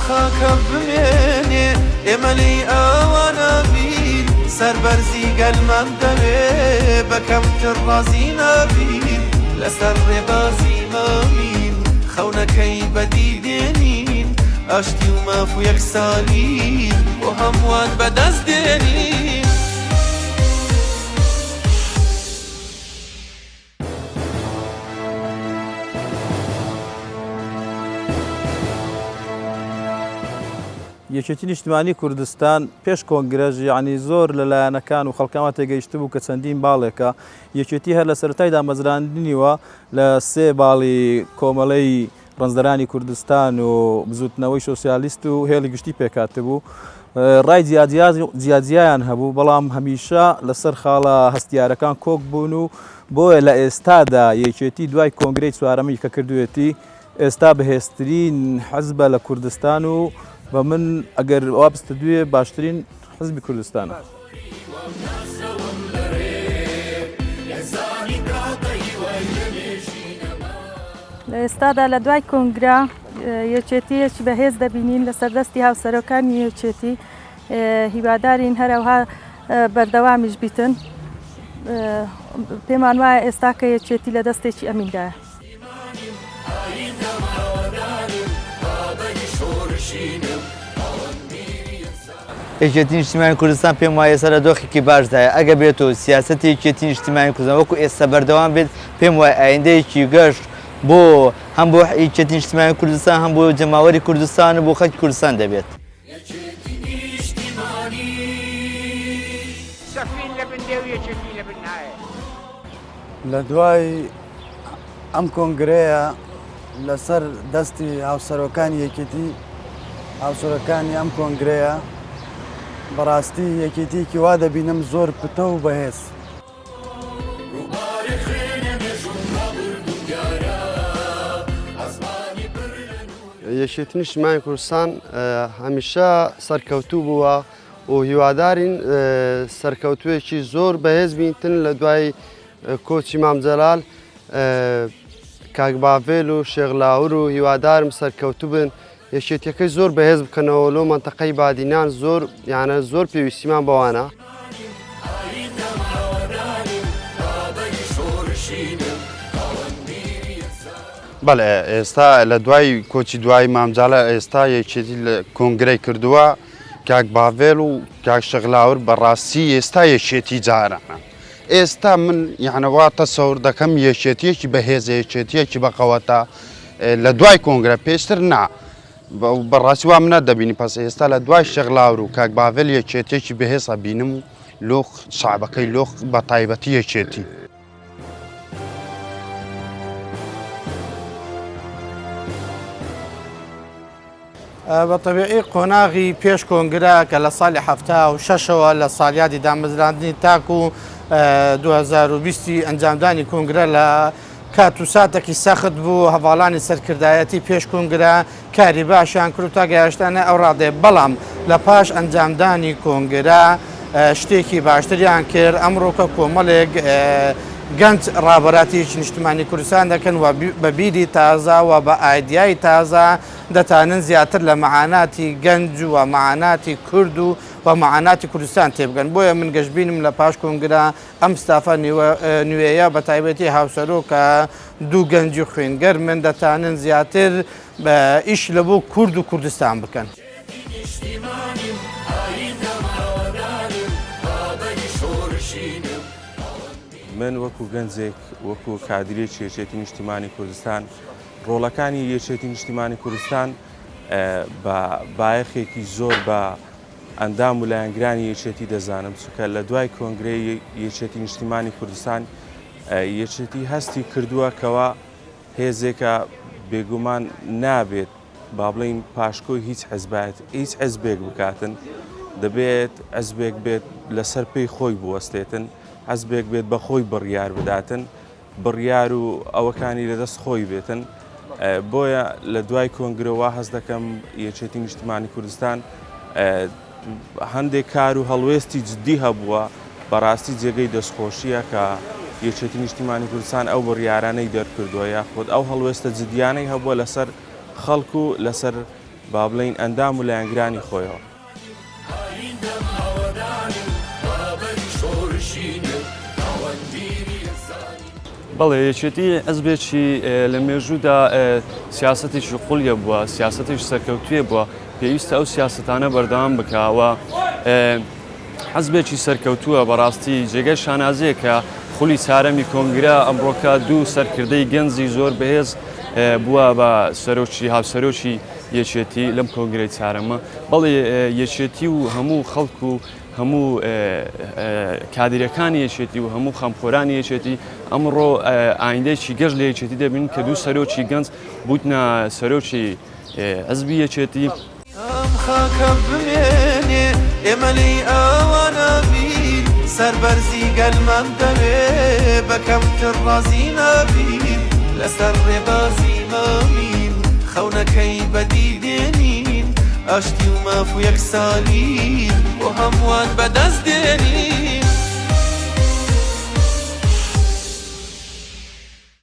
خاکە بمێنێ ئێمە لێی ئاوا نابین سەربەرزی گەلمان دەوێ بە کەمتر ڕازی نابین لەسەر ڕێبازی مامین خەونەکەی بەدی دێنین ئاشتی و ماف و یەکسانی بۆ هەمووان بەدەست دێنین. یەکێتی نیشتمانی کوردستان پێش کۆنگرەش یعنی زۆر لە لایەنەکان و خەڵکانەوە تێگەیشتبوو کە چەندین باڵێکە یەکێتی هەر لە سەرەتای دامەزراندنیوە لە سێ باڵی کۆمەڵەی ڕەنجدەرانی کوردستان و بزوتنەوەی سۆسیالیست و هێڵی گشتی پێکهاتبوو ڕای جیاجیایان هەبوو بەڵام هەمیشە لەسەر خاڵە هەستیارەکان کۆک بوون و بۆیە لە ئێستادا یەکێتی دوای کۆنگرەی چوارەمی کە کردوێتی ئێستا بەهێزترین حزبە لە کوردستان و بە من ئەگەر وا بستە دوێ باشترین حزبی کوردستانە. لە ئێستادا لە دوای کۆنگرە یەکێتییەکی بەهێز دەبینین لە سەردەستی هاوسەرۆکانی یەکێتی هیوادارین هەرەوها بەردەوامیش بیتن پێمان وایە ئێستا کە یەکێتی لە دەستێکی ئەمیندایە. یەکێتی نیشتیمانی کوردستان پێم وایە ئێستا لە دۆخێکی باشدایە ئەگە بێت و سیاسەتی یەکێتی نیشتیمانی کوردستان وەکو ئێستا بەردەوام بێت پێم وایە ئایندەیەکی گەش بۆ هەم بۆ یەکێتی نیشتیمانی کوردستان هەم بۆ جەماوەری کوردستان و بۆ خەڵکی کوردستان دەبێت. سەفین لە بن دێ و یەکێتی لە بن نایە. لە دوای ئەم کۆنگرەیە لەسەر دەستی هاوسەرۆکانی یەکێتی هاوسەرۆکانی ئەم کۆنگرەیە بەڕاستی یەکێتیەکی وا دەبینم زۆر پتە و بەهێز. یەکێتی نیشتمانی کوردستان هەمیشە سەرکەوتوو بووە و هیوادارین سەرکەوتوویەکی زۆر بەهێز بینتن لە دوای کۆچی مام جەلال کاک باڤێل و شێخ لاور و هیوادارم سەرکەوتوو بن یەکێتیەکەی زۆر بەهێز بکەنەوە لۆ مەنتەقەی بادینان زۆر یانە زۆر پێویستیمان بەوانە. بەڵێ ئێستا لە دوای کۆچی دوایی مام جەلال ئێستا یەکێتی لە کۆنگرەی کردووە کاک باڤێل و کاک شێخ لاور بەڕاستی ئێستا یەکێتی جارانە ئێستا من یعنی وا تەسەور دەکەم یەکێتیەکی بەهێزە یەکێتیەکی بەقەوەتە لە دوای کۆنگرە پێشتر نا بەڕاستی وام نەدەبینی پس ئێستا لە دوای شێخ لاور و کاک باڤێل یەکێتیەکی بەهێزە بینم و لۆ شعبەکەی لۆ بە تایبەتی یەکێتی. بە تەبیعی قۆناغی پێش کۆنگرە کە لە ساڵی 76ەوە لە ساڵیادی دامەزراندنی تاکو 2020 ئەنجامدانی کۆنگرە لە کات و ساتێکی سەخت بوو هەواڵانی سەرکردایەتی پێش کۆنگرە کاری باشیان کرد و تا گەیشتانە ئەو ڕادەیە بەڵام لە پاش ئەنجامدانی کۆنگرە شتێکی باشتریان کرد ئەمڕۆکە کۆمەڵێک گەنج ڕابەراتیی نیشتمانی کوردستان دەکەن و بە بیری تازە و بە ئایدیای تازە دەتانن زیاتر لە مەعاناتی گەنج و مەعاناتی کورد و و مەعاناتی کوردستان تێبگەن بۆیە من گەشبینم لە پاش کۆنگرە ئەم ستافە نوێیە بە تایبەتی هاوسەرۆکە دوو گەنجی خوێنگەرمن دەتانن زیاتر ئیش لە بۆ کورد و کوردستان بکەن. من وەکو گەنجێک وەکو کادرێکی یەکێتی نیشتیمانی کوردستان ڕۆڵەکانی یەکێتی نیشتیمانی کوردستان بە بایەخێکی زۆر بە ئەندام و لایەنگرانی یەکێتی دەزانم چونکە لە دوای کۆنگرەی یەکێتی نیشتیمانی کوردستان یەکێتی هەستی کردووە کەوا هێزێکە بێگومان نابێت با بڵێین پاشکۆی هیچ حزبایەت هیچ حزبێک بکاتن دەبێت حزبێک بێت لەسەر پێی خۆی بوەستێتن حزبێک بێت بە خۆی بڕیار بداتن بڕیار و ئەوەکانی لەدەست خۆی بێتن بۆیە لە دوای کۆنگرەوە هەست دەکەم یەکێتی نیشتمانی کوردستان هەندێک کار و هەڵوێستی جددی هەبووە، بەڕاستی جێگەی دەستخۆشییە کە یەکێتی نیشتیمانی کوردستان ئەو بڕیارانەی دەرکردووە یاخود ئەو هەڵوێستە جددیانەی هەبووە لەسەر خەڵک و لەسەر با بڵێین ئەندام و لایەنگرانی خۆیەوە. بەڵێ یەکێتی حزبێکی لە مێژوودا سیاسەتێکی قوڵیە بووە، سیاسەتێکی سەرکەوتوویە بووە، پێویستە ئەو سیاسەتانە بەردەوام بکا و حزبێکی سەرکەوتووە بەڕاستی جێگای شانازیە کە خولی چارەمی کۆنگرە ئەمڕۆکە دوو سەرکردەی گەنجی زۆر بەهێز بووە بە سەرۆکی هاوسەرۆکی یەکێتی لەم کۆنگرەی چارەمە بەڵێ یەکێتی و هەموو خەڵک و هەموو کادیرەکانی یەکێتی و هەموو خەمخۆرانی یەکێتی ئەمڕۆ ئایندەیەکی گەش لە یەکێتی دەبین کە دوو سەرۆکی گەنج بووتنە سەرۆکی حزبی یەکێتی. ئەم خاکە بمێنێ ئێمە لێی ئاوا نابین سەربەرزی گەلمان دەوێ بە کەمتر ڕازی نابین لەسەر ڕێبازی مامین خەونەکەی بەدی دێنین ئاشتی و ماف و یەکسانی بۆ هەمووان بەدەست دێنین.